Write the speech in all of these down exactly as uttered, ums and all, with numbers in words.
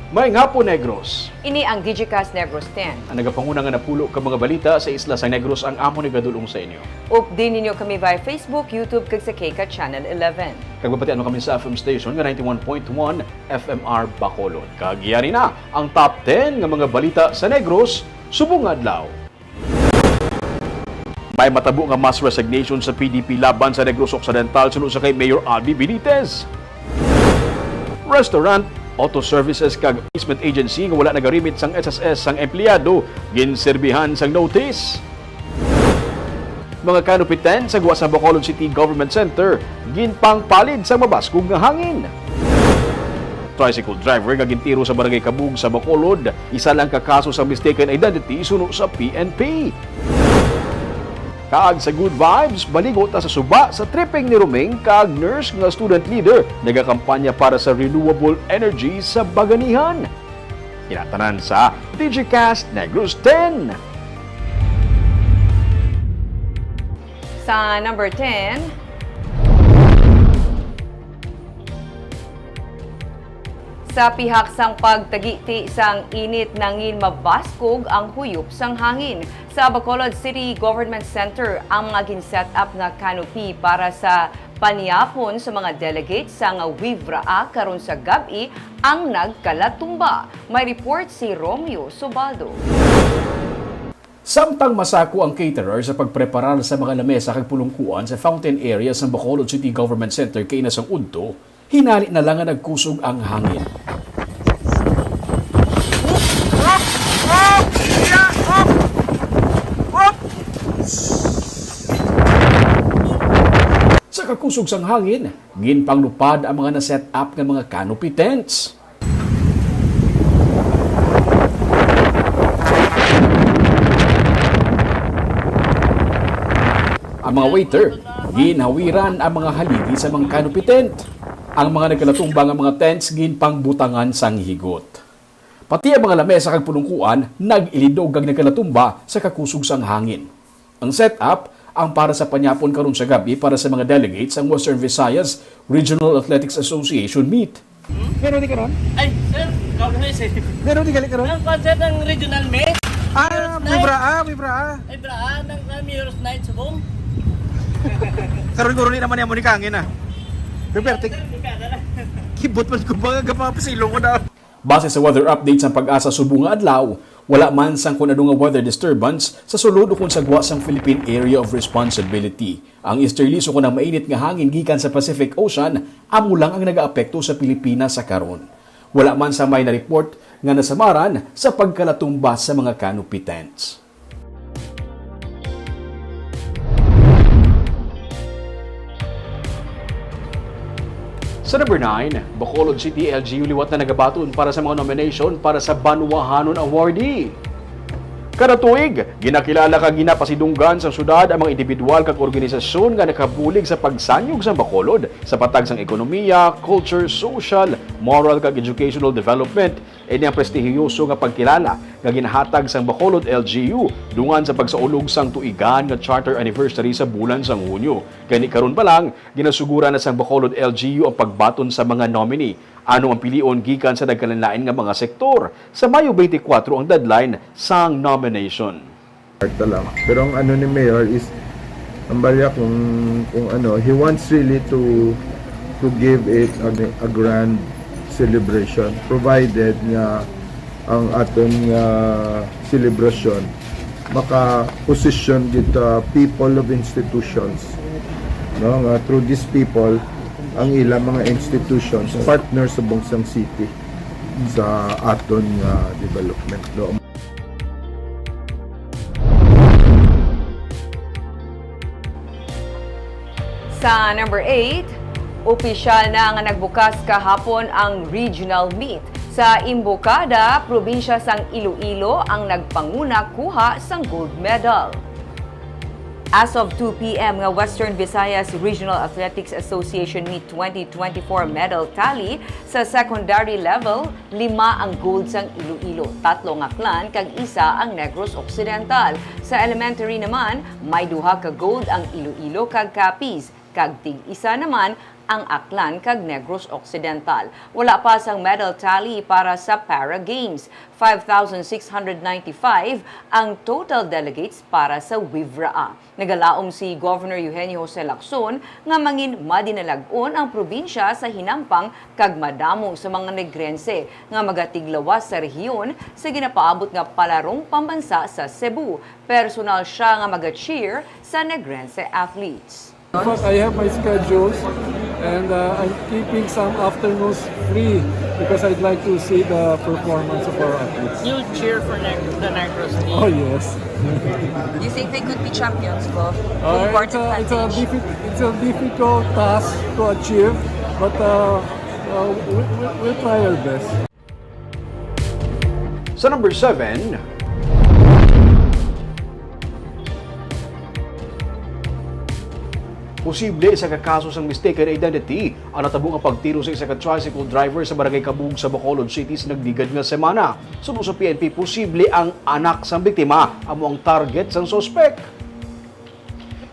Maayong hapon, Negros. Ini ang Digicast Negros ten. Ang nagapanguna nga napulo ka mga balita sa isla sa Negros ang amon igadul-ong sa inyo. Updi ninyo kami via Facebook, YouTube, kag sa KCAT Channel eleven. Kag mabatian mo kami sa F M station nga ninety-one point one F M R Bacolod. Kag yari na ang top ten nga mga balita sa Negros subong nga adlaw. May matabo nga mass resignation sa P D P laban sa Negros Occidental suno sa kay Mayor Albee Benitez. Restaurant, auto services kag placement agency nga wala nagarimit sang S S S sang empleyado ginserbihan sang notice. Mga canopy tent sa gwa sa Bacolod City Government Center ginpangpalid sang mabaskog nga hangin. Tricycle driver nga gintiro sa Barangay Kabug sa Bacolod, isa lang ka kaso sa mistaken identity suno sa P N P. Kag sa Good Vibes, baligo ta sa suba sa tripping ni Roming kag nurse nga student leader nagakampanya para sa renewable energy sa Baganihan. Ina tanan sa Digicast Negros ten. Sa number ten, sa pihak sang pagtagiti sang init, nangin mabaskog ang huyop sang hangin. Sa Bacolod City Government Center ang mga gin-set up nga canopy para sa panyapon sa mga delegates sang WIVRAA karon sa gab-i ang nagkalatumba. May report si Romeo Subaldo. Samtang masako ang caterer sa pagpreparar sa mga lamesa kag pulungkuan sa fountain area sang Bacolod City Government Center kaina sang udto, hinali na lang nga nagkusog ang hangin. Sa kakusog sang hangin, ginpanglupad ang mga na-set up nga mga canopy tents. Ang mga waiter, ginhawiran ang mga haligi sa mga canopy tent. Ang mga nagkalatumba nga mga tents ginpangbutangan sang higot. Pati ang mga lamesa kag pulungkuan nag-ilidog kag nagkalatumba sa kakusog sang hangin. Ang setup ang para sa panyapon karon sa gab-i para sa mga delegates sang Western Visayas Regional Athletics Association meet. Meron di karon? Ay, sir, ikaw na, sir. Meron di gali karon? Ang concert ng regional meet. Ah, Mayor's may Night. Braa, may braa. Ay, braa, ng, ng Mayor's Night, subong. Karon guro ni naman yung muni kangin, ah. Pero, pero, Sir, ikaw na lang. Kibot man ko ba nga pasilong ko na. Base sa weather update sang PAGASA subong nga adlaw, wala man sang kun ano nga weather disturbance sa sulod ukon sa gwa sang Philippine Area of Responsibility. Ang easterlies ukon ang mainit nga hangin gikan sa Pacific Ocean amo lang ang nagaapekto sa Pilipinas sa karon. Wala man sang may na-report nga nasamaran sa pagkalatumba sa mga canopy tents. Sa number nine, Bacolod City L G U liwat na nagabaton para sa mga nomination para sa Banwahanon Awardee. Kada tuig, ginakilala kag ginapasidunggan sang syudad ang mga indibidwal kag organisasyon nga nakabulig sa pagsanyog sang Bacolod sa patag sang ekonomiya, culture, social, moral, kag educational development. Ini ang prestihiyoso nga pagkilala nga ginahatag sang Bacolod L G U dungan sa pagsaulog sang tuigan nga charter anniversary sa bulan sang Hunyo. Gani karon pa lang, ginasuguran na sang Bacolod L G U ang pagbaton sa mga nominee. Ano ang pilion gikan sa nagkalainlain nga mga sektor? Sa Mayo twenty-four ang deadline sang nomination. Kwarta lang. Pero ang ano ni Mayor is, ang balya kung, kung ano, he wants really to, to give it a, a grand celebration, provided nga ang aton nga celebration maka-position gid ta people of institutions, no, nga through these people ang ilang mga institutions partner sa Bungsang City sa aton nga development, no? Sa number eight, opisyal na nga nagbukas kahapon ang regional meet sa Embocada, probinsya sang Iloilo, ang nagpanguna kuha sang gold medal. As of two P M nga Western Visayas Regional Athletics Association Meet twenty twenty-four medal tally sa secondary level, lima ang gold sang Iloilo, tatlo ang Aklan, kag isa ang Negros Occidental. Sa elementary naman, may duha ka gold ang Iloilo kag Capiz, kag tig-isa naman ang Aklan kag Negros Occidental. Wala pa sang medal tally para sa Para Games. Five thousand six hundred ninety-five ang total delegates para sa WIVRAA. Nagalaom si Governor Eugenio Jose Lacson nga mangin madinalag-on ang probinsya sa hinampang kag madamo sa mga Negrense nga magatiglawas sa rehiyon sa ginapaabot nga Palarong Pambansa sa Cebu. Personal sia nga maga-cheer sa Negrense athletes. In fact, I have my schedules and, uh, I'm keeping some afternoons free because I'd like to see the performance of our athletes. You cheer for Neg-, the Negros team? Oh, yes. You think they could be champions, Gov? Uh, Important it's a, it's a finish. diffi-, it's a difficult task to achieve, but, uh, uh, we, we, we'll try our best. Sa number seven, posible isa ka kaso sang mistaken identity ang natabo nga pagtiro sa isa ka tricycle driver sa Barangay Kabug sa Bacolod City sa nagligad nga semana. Suno sa P N P, posible ang anak sang biktima amo ang target sang suspek.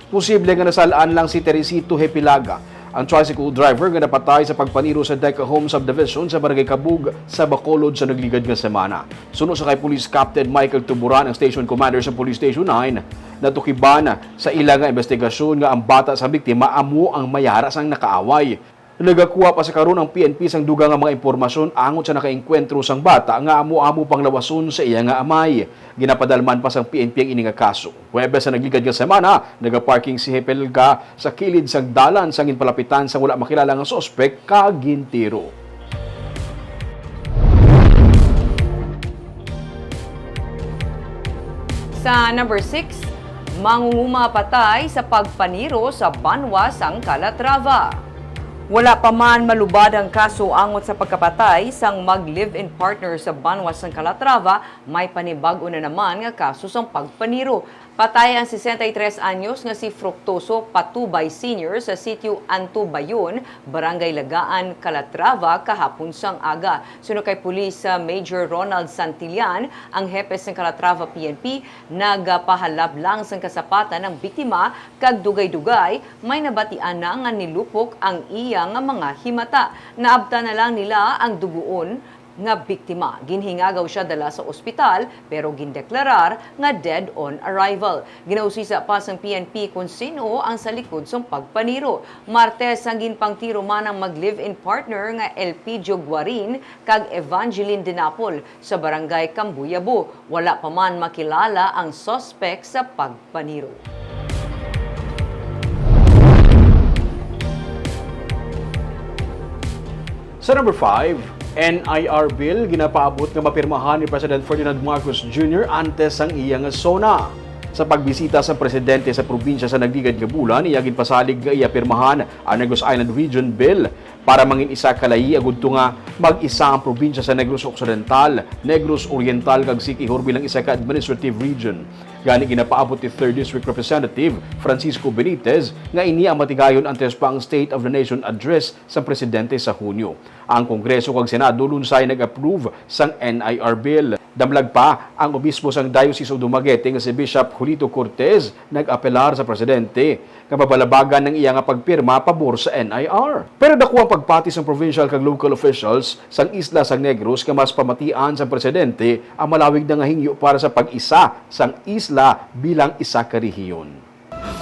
Posible nga nasal-an lang si Teresito Hepilaga, ang tricycle driver nga napatay sa pagpaniro sa Deca Home Subdivision sa Barangay Kabug sa Bacolod sa nagligad nga semana. Suno sa kay Police Captain Michael Tuburan, ang station commander sa Police Station nine, natukiban sa ila nga investigasyon nga ang bata sa biktima amo ang mayara sang nakaaway. Nagakuha pa sa karon ang P N P sang dugang nga mga impormasyon angot sa nakaengkwentro sang bata nga amo-amo panglawason sa iya nga amay. Ginapadalman pa sang P N P ang ini nga kaso. Huwebes sa nagligad nga semana, nagaparking si Hepelga sa kilid sang dalan sang ginpalapitan sang wala makilala nga suspek kag gintiro. Sa number six, mangunguma patay sa pagpaniro sa banwa sang Calatrava. Wala pa man malubad ang kaso angot sa pagkapatay sang mag-live-in partner sa banwa sang Calatrava, may panibag-o na naman nga kaso sang pagpaniro. Patay ang sesenta y tres anyos nga si Fructuoso Patubay Senior sa sitio Antubayon, Barangay Lagaan, Calatrava, kahapon sang aga. Suno kay Police, ah, Major Ronald Santillan, ang hepe sang Calatrava P N P, nagapahalab lang sang kasapatan ang biktima, kag dugay-dugay may nabatian na nga nilupok ang iya nga mga himata. Naabtan na lang nila ang dugoon nga biktima. Ginhingagaw sia dala sa ospital, pero gindeklarar nga dead on arrival. Ginausisa pa sang P N P kon sin-o ang sa likod sang pagpaniro. Martes, ang ginpangtiro man ang mag-live-in partner nga Elpidio Guarin kag Evangeline Dinapol sa Barangay Cambuyabu. Wala pa man makilala ang suspek sa pagpaniro. Sa number five, N I R Bill ginapaabot nga mapirmahan ni President Ferdinand Marcos Junior antes sang iya nga SONA. Sa pagbisita sa presidente sa probinsya sa nagligad nga bulan, iya ginpasalig nga iya pirmahan ang Negros Island Region Bill para mangin-isa ka layi, agudto nga mag-isa ang probinsya sa Negros Occidental, Negros Oriental, kag Siquijor bilang isa ka administrative region. Gani, ginapaabot ni Third District Representative Francisco Benitez nga ini ang matigayon antes pa ang State of the Nation Address sang presidente sa Hunyo. Ang Kongreso kag Senado lunsay nag-approve sang N I R Bill. Damlag pa ang obispo sang Diocese of Dumaguete nga si Bishop Julito Cortez nag-apelar sa presidente nga mabalabagan ang iya nga pagpirma pabor sa N I R. Pero daku ang pagpati sang provincial kag local officials sang isla sang Negros nga mas pamatian sang presidente ang malawig na nga hingyo para sa pag-isa sang isla bilang isa ka rehiyon.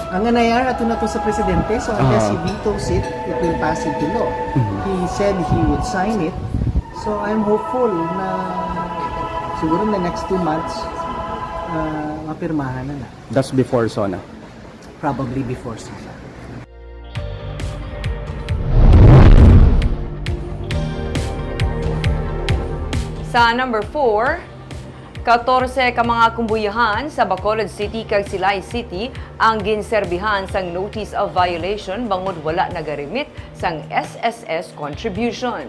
Ang N I R ato na to sa presidente, so unless Ah. he vetoes it, it will pass into law. Mhm. He said he would sign it, so I'm hopeful na siguro in the next two months, ah, mapirmahan na na. That's before SONA. Probably before SONA. Sa number four, katorse ka mga kumbuyahan sa Bacolod City kag Silay City ang ginserbihan sang notice of violation bangod wala nagarimit sang S S S contribution.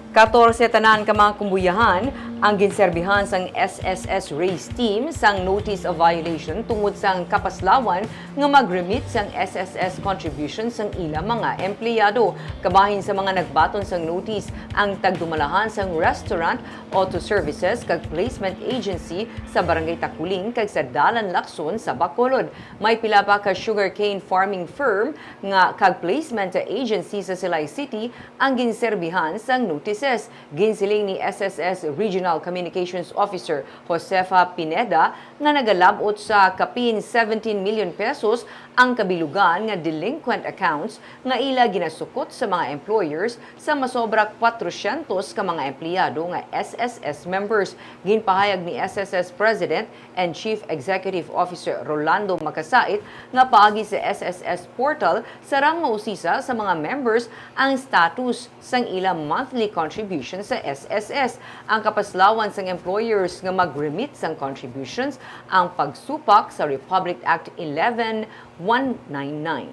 Katorse tanan ka mga kumbuyahan ang ginserbihan sang S S S race team sang notice of violation tungod sang kapaslawan nga mag-remit sang S S S contribution sang ila mga empleyado. Kabahin sa mga nagbaton sang notice ang tagdumalahan sang restaurant, auto services, kag placement agency sa Barangay Taculing kag sa Dalan Lacson sa Bacolod. May pila pa ka sugarcane farming firm nga kag placement agency sa Silay City ang ginserbihan sang notices. Ginsiling ni S S S Regional Communications Officer Josefa Pineda nga nagalab-ot sa kapin seventeen million pesos ang kabilugan nga delinquent accounts nga ila ginasukot sa mga employers sa masobra kwatrosyentos ka mga empleyado nga S S S members. Ginpahayag ni S S S President and Chief Executive Officer Rolando Makasait nga paagi sa S S S portal, sarang mausisa sa mga members ang status sang ila monthly contribution sa S S S, ang kapaslawan sang employers nga mag-remit sang contributions, ang pagsupak sa Republic Act eleven one nine nine.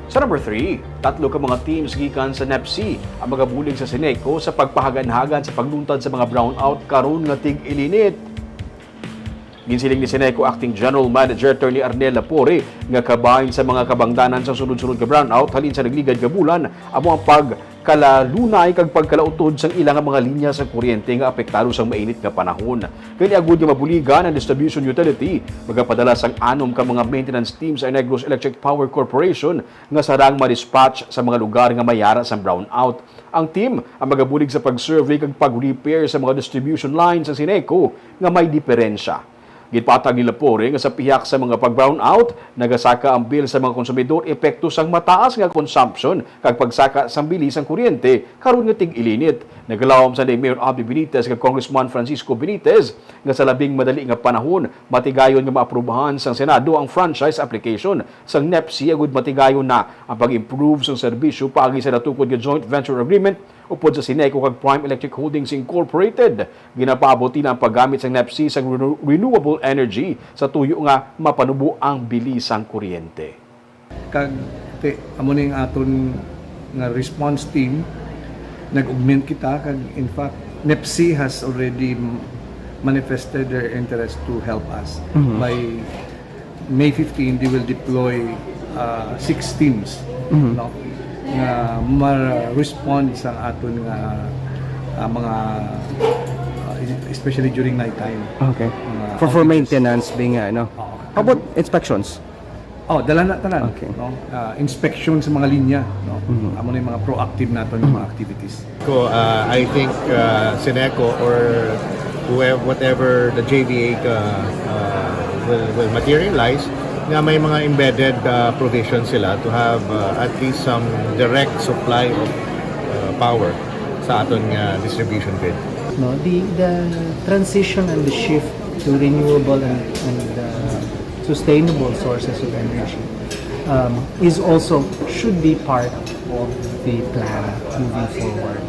Sa number three, tatlo ka mga teams gikan sa NEPC ang magabulig sa Ceneco sa pagpahaganhagan sa pagluntad sa mga brownout karon nga tig-ilinit. Ginsiling ni Ceneco Acting General Manager Attorney Arnel Lapore nga kabahin sa mga kabangdanan sa sunod-sunod nga brownout halin sa nagligad nga bulan amo ang pagkalalunay kag pagkalautod sang ila nga mga linya sa kuryente nga apektado sang mainit nga panahon. Kay niagod nga mabuligan ang distribution utility, magapadala sang anom ka mga maintenance team sa Negros Electric Power Corporation nga sarang ma-dispatch sa mga lugar nga may yara sang brownout. Ang team ang magabulig sa pag-survey kag pag-repair sa mga distribution lines sa Ceneco nga may diperensya. Ginpatag ni Lapore nga sa pihak sa mga pag-brownout, nagasaka ang bill sa mga konsumidor epekto sang mataas nga consumption kag pagsaka sang bili sang kuryente karon nga tig-ilinit. Nagalawom sa ni Mayor Abby Benitez kag Congressman Francisco Benitez nga sa labing madali nga panahon, matigayon nga maaprubahan sang Senado ang franchise application sang NEPC agud matigayon na ang pag-improve sang serbisyo paagi sa natukod nga joint venture agreement upod sa Ceneco kag Prime Electric Holdings Incorporated. Ginapaabot na ang paggamit sang NEPC sang renew-, renewable energy sa tuyo nga mapanubo ang bili sang kuryente. Kag, ti-, amo ning aton nga response team, nag-augment kita, kag in fact, NEPC has already m-, manifested their interest to help us. Mhm. By May fifteen, they will deploy, uh, six teams, Mhm. no, nga ma-respond sa aton nga, uh, mga, uh, especially during night time. Okay. Mga For, for outages. Maintenance, being, uh, ano? Oo. How about inspections? Oh, dala na tanan, Okay. no? Ah, inspection sa mga linya, no? Mhm. Amo na yung mga proactive naton nga mga Mhm. activities. Ko, ah, I think, ah, Ceneco or whoever, whatever the J V A ka, ah, will, will materialize, nga may mga embedded, ah, provisions sila to have, ah, at least some direct supply of, ah, power sa aton nga distribution grid. No, the, the transition and the shift to renewable and, and, uh, sustainable sources of energy, um, is also, should be part of the plan moving forward.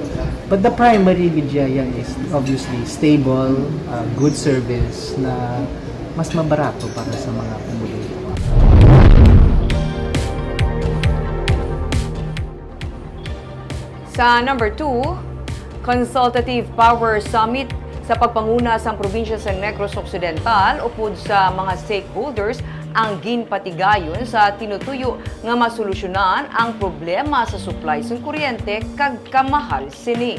But the primary, Vijaya, is obviously stable, uh, good service na mas mabarato para sa mga pumuluyo. Sa number two, Consultative Power Summit sa pagpanguna sang probinsya sa Negros Occidental upod sa mga stakeholders ang ginpatigayon sa tinutuyo nga masolusyonan ang problema sa supply sang kuryente kag kamahal sini.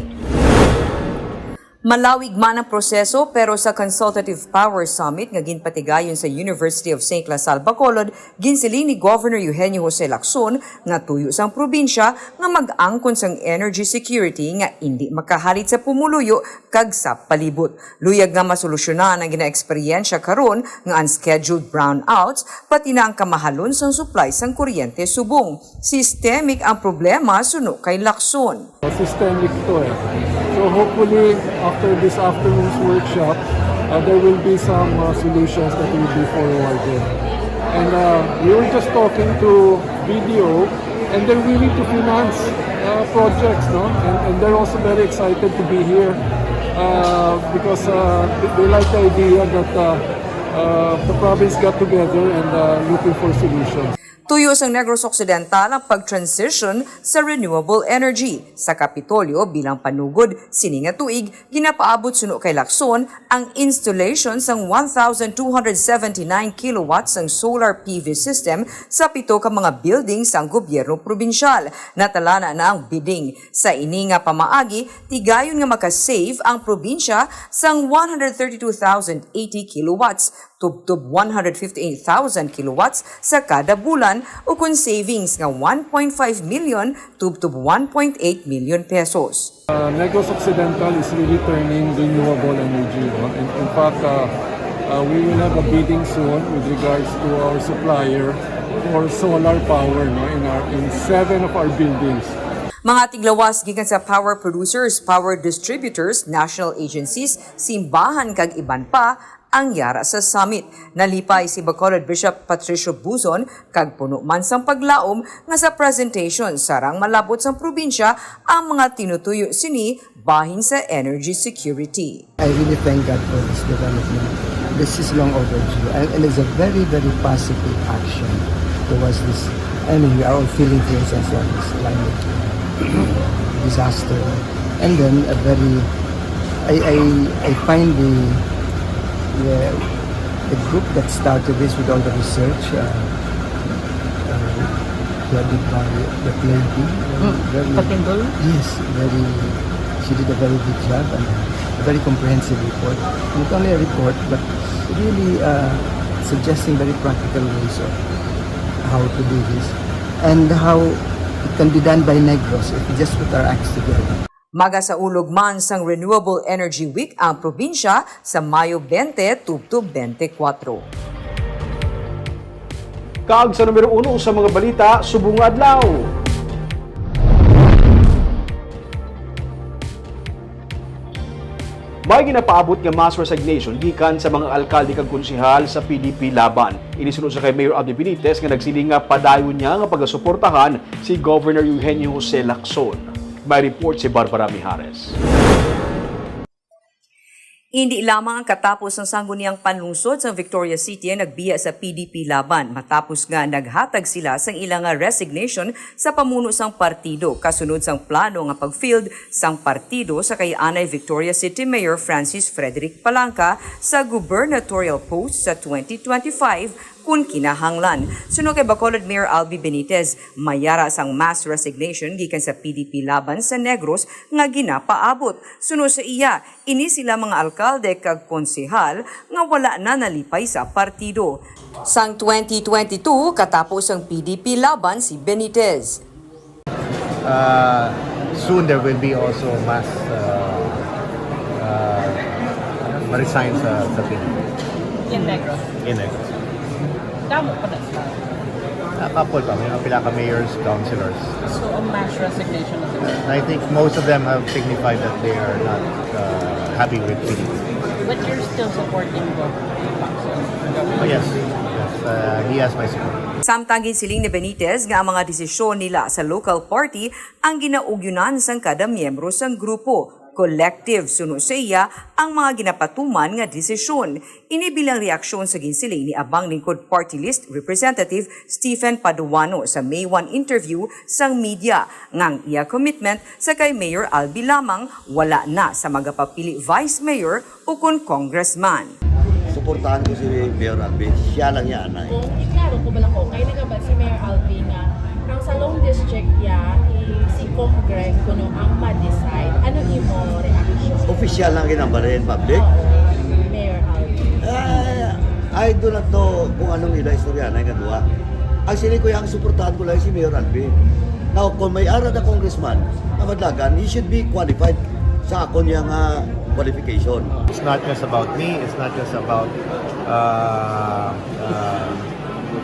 Malawig man ang proseso, pero sa Consultative Power Summit nga ginpatigayon sa University of Saint La Salle, Bacolod, ginsiling ni Governor Eugenio Jose Lacson nga tuyo sang probinsya nga mag-angkon sang energy security nga indi makahalit sa pumuluyo kag sa palibot. Luyag nga masolusyonan ang ginaeksperyensya karon nga unscheduled brownouts, pati na ang kamahalon sang supply sang kuryente subong systemic ang problema suno kay Lacson. Systemic to eh. So hopefully, after this afternoon's workshop, uh, there will be some, uh, solutions that will be forwarded. And, uh, we were just talking to B D O, and they're willing to finance, uh, projects, no? And, and they're also very excited to be here, uh, because, uh, they, they like the idea that, uh, Uh, the province got together and uh, looking for solutions. Tuyo sang Negros Occidental ang pag-transition sa renewable energy. Sa Kapitolyo bilang panugod sini nga tuig, ginapaabot suno kay Lacson ang installation sang one thousand two hundred seventy-nine kilowatts sang solar P V system sa pito ka mga building sang gobyerno probinsyal. Natalana na ang bidding. Sa ini nga pamaagi, tigayon nga maka-save ang probinsya sang one hundred thirty-two thousand eighty kilowatts tubtob one hundred fifty-eight thousand kilowatts sa kada bulan, ukon savings nga one point five million tubtob one point eight million pesos. Uh, Negros Occidental is really turning renewable energy. No? In, in fact, uh, uh, we will have a bidding soon with regards to our supplier for solar power, no, in our in seven of our buildings. Mga tiglawas gikan sa power producers, power distributors, national agencies, simbahan kag iban pa ang yara sa summit. Nalipay si Bacolod Bishop Patricio Buzon kag puno man sang paglaom nga sa presentation sarang malabot sang probinsya ang mga tinutuyo sini bahin sa energy security. I really thank God for this development. This is long overdue, and, and it's a very, very positive action towards this. I mean, we are all feeling, for instance, on this climate disaster, and then a very, I, I, I find the, the the group that started this with all the research, uh, uh, headed by the lady, uh, very, Patindol? Yes, very. She did a very good job and a very comprehensive report. Not only a report, but really uh, suggesting very practical ways of how to do this and how it can be done by Negros if we just put our acts together. Magasaulog man sang Renewable Energy Week ang probinsya sa Mayo twenty tubtob twenty-four. Kag sa numero uno sa mga balita subong nga adlaw. May ginapaabot nga mass resignation gikan sa mga alkalde kag konsehal sa P D P Laban. Ini suno sa kay Mayor Abdi Benitez nga nagsiling nga padayon niya nga pagasuportahan si Governor Eugenio Jose Lacson. May report si Barbara Mijares. Indi lamang ang katapos sang sangguniang panlungsod sang Victoria City ang nagbiya sa P D P Laban, matapos nga naghatag sila sang ila nga resignation sa pamuno sang partido, kasunod sang plano nga pag-field sang partido sa kay anay Victoria City Mayor Francis Frederick Palanca sa gubernatorial post sa twenty twenty-five, kun kinahanglan. Suno kay Bacolod Mayor Albi Benitez, may yara sang mass resignation gikan sa P D P Laban sa Negros nga ginapaabot. Suno sa iya, ini sila mga alkalde kag konsehal nga wala na nalipay sa partido. Sang twenty twenty-two, katapos ang P D P Laban si Benitez. Uh, soon there will be also mass uh, uh, resign sa, sa P D P. In Negros. In Negros. Damo pa na sa. A couple pa, may mga pila ka mayors, councilors. So, a mass resignation of the I think most of them have signified that they are not uh, happy with P D P. But you're still supporting Governor Lacson? Yes, yes, uh, he has my support. Samtang ginsiling ni Benitez nga ang mga desisyon nila sa local party ang ginaugyunan sang kada miyembro sang grupo. Collective, suno sa iya, ang mga ginapatuman nga desisyon. Ini bilang reaksyon sa ginsiling ni Abang Lingkod Party List Representative Stephen Paduano sa May one interview sang media nga ang iya commitment sa kay Mayor Albi lamang, wala na sa magapapili Vice Mayor ukon Congressman. Suportahan ko si Mayor Alvin. Siya lang yan ay. Kung iklaro ko bala ko, kay nagabal si Mayor Alvin nga ang sa Long District ya, i- si Cong Greg kuno ang ma-decide. Ano imo reaction? Official lang ginambarin, public. Oo, Mayor Alvin. Eh, I do not know kung anong ila istorya na yung duha. Actually, kuya, ang suportahan ko lang si Mayor Alvin. Now, kung may ara na congressman na madlagan, he should be qualified sa akon niya nga qualification. It's not just about me, it's not just about uh, uh,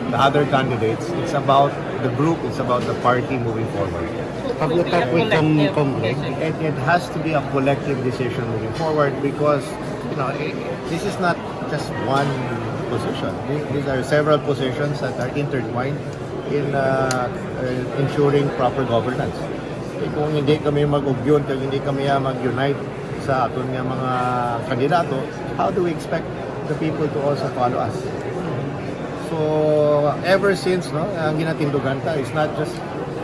the other candidates, it's about the group, it's about the party moving forward. Have you talked with Cong, Cong Greg? It, it has to be a collective decision moving forward because, you know, it, this is not just one position. These, these are several positions that are intertwined in uh, uh, ensuring proper governance. Eh, kung hindi kami mag-ugyon, kung hindi kami uh, mag-unite sa aton nga mga kandidato, how do we expect The people to also follow us. So, ever since, no, ang ginatindugan ta is not just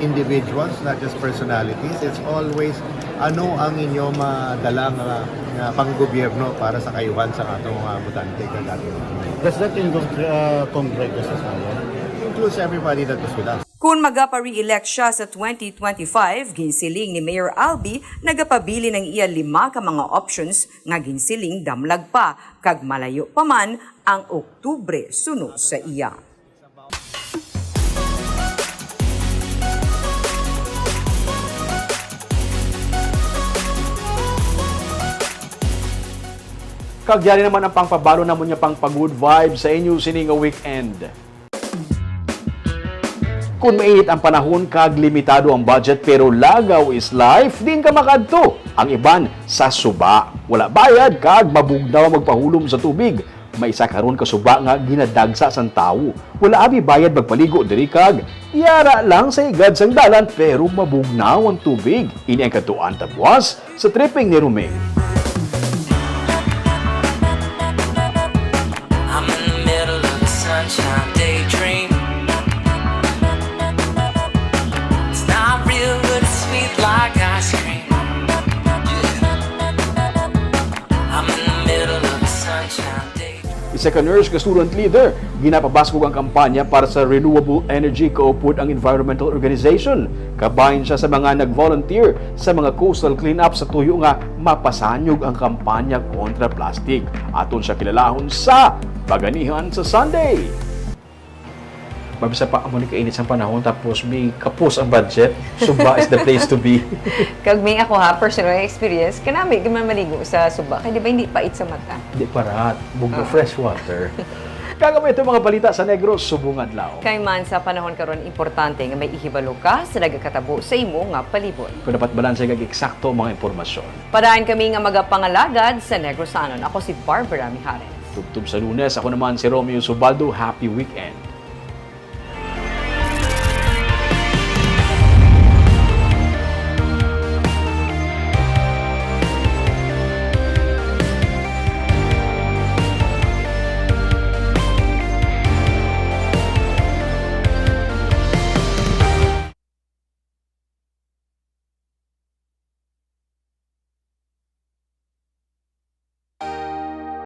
individuals, not just personalities. It's always ano ang inyo madala nga, nga panggobyerno para sa kaayuhan sa atong mga botante kag aton. Does that include, uh, Congre Gazasawa? Includes everybody that was with us. Kun magapa-re-elect siya sa twenty twenty-five, ginsiling ni Mayor Albee nagapabilin ang iya lima ka mga options nga ginsiling damlag pa, kag malayo pa man ang Oktubre sunod sa iya. Kag yari naman ang pangpabalo namon nga pangpa-good vibes sa inyo sini nga weekend. Kung mainit ang panahon kag limitado ang budget pero lagaw is life, diin ka makadto? Ang iban sa suba. Wala bayad kag mabugnaw ang magpahulom sa tubig. May isa karon ka suba nga ginadagsa sang tawo. Wala abi bayad magpaligo diri kag yara lang sa higad sang dalan pero mabugnaw ang tubig. Ini ang kadtuan ta buwas sa tripping ni Romeo. I'm in the middle of a sunshine daydream. It's not real, but it's sweet like ice cream. Yeah. I'm in the middle of a sunshine daydream. Isa ka nurse nga student leader, ginapabaskog ang kampanya para sa renewable energy kaupod ang environmental organization. Kabahin siya sa mga nag-volunteer sa mga coastal cleanup sa tuyo nga mapasanyog ang kampanya kontra plastic. Aton siya kilalahon sa Paganihan sa Sunday. Mabisa pa amo ni kainit sang panahon tapos may kapos ang budget. Suba is the place to be. Kag may ako ha, personal experience, kanami gyud man maligo sa suba kay di ba hindi pait sa mata. Di parat, bugnaw, Ah. fresh water. Kag amo ito mga balita sa Negros subong adlaw. Kay man sa panahon karon importante nga may ihibalo ka sa nagakatabo sa imo nga palibot. Kung dapat balanse kag eksakto ang mga impormasyon. Padayon kami nga magapangalagad sa Negrosanon. Ako si Barbara Mijares. Tubtob sa Lunes, ako naman si Romeo Subaldo. Happy weekend.